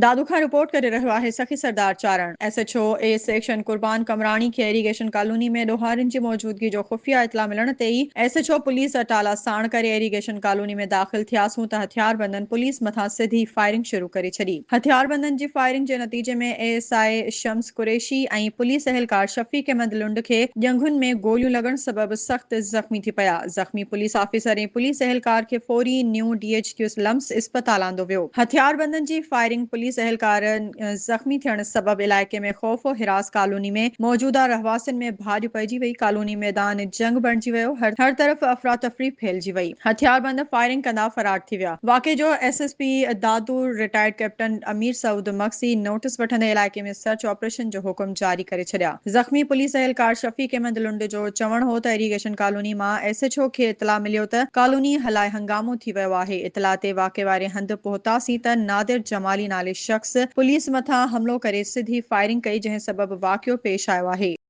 دادو کان رپورٽ ڪري رهيو آهي Sakhi Sardar Charan. S H O A section Qurban Qamrani کي ايريگيشن ڪالوني ۾ ڏوهارين جي موجودگي جو خفيه اطلاع ملڻ تي ئي ايس ايڇ او پوليس اٽالا ساڻ ڪري ايريگيشن ڪالوني ۾ داخل ٿياسون ته هٿياربندن پوليس مٿان سڌي فائرنگ شروع ڪري ڇڏي. هٿياربندن جي فائرنگ جي نتيجي ۾ A S I Shams Qureshi ۽ police اهلڪار شفيق احمد لنڊ کي ڄنگهن ۾ گوليون لڳڻ سبب سخت زخمي ٿي پيا. زخمي پوليس آفيسر ۽ پوليس اهلڪار کي فوري نيو ڊي ايڇ ڪيو لمس اسپتال آندو ويو. هٿياربندن جي فائرنگ پوليس اهلڪار زخمي ٿيڻ سبب علائقي ۾ خوف و هراس ڪالوني ۾ موجوده رهواسين ۾ ڀاڄ پئجي وئي ڪالوني ميدان جنگ بڻجي ويو هر طرف افراتفري ڦهلجي وئي هٿياربند فائرنگ ڪندا فرار ٿي ويا واقعي جو S S P Dadu retired captain Amir Saud Magsi notice وٺندي علائقي ۾ سرچ آپريشن جو حڪم جاري ڪري ڇڏيا زخمي پوليس اهلڪار شفيق احمد لنڊ جو چوڻ هو ته ايريگيشن ڪالوني مان ايس ايڇ او کي اطلاع مليو ته ڪالوني هلائي هنگامو ٿي ويو آهي، اطلاع تي واقعي واري هنڌ پهتاسين ته نادر جمالي نالي شخص پوليس مٿان حملو ڪري سڌي فائرنگ ڪئي جنهن سبب واقعو پيش آيو آهي.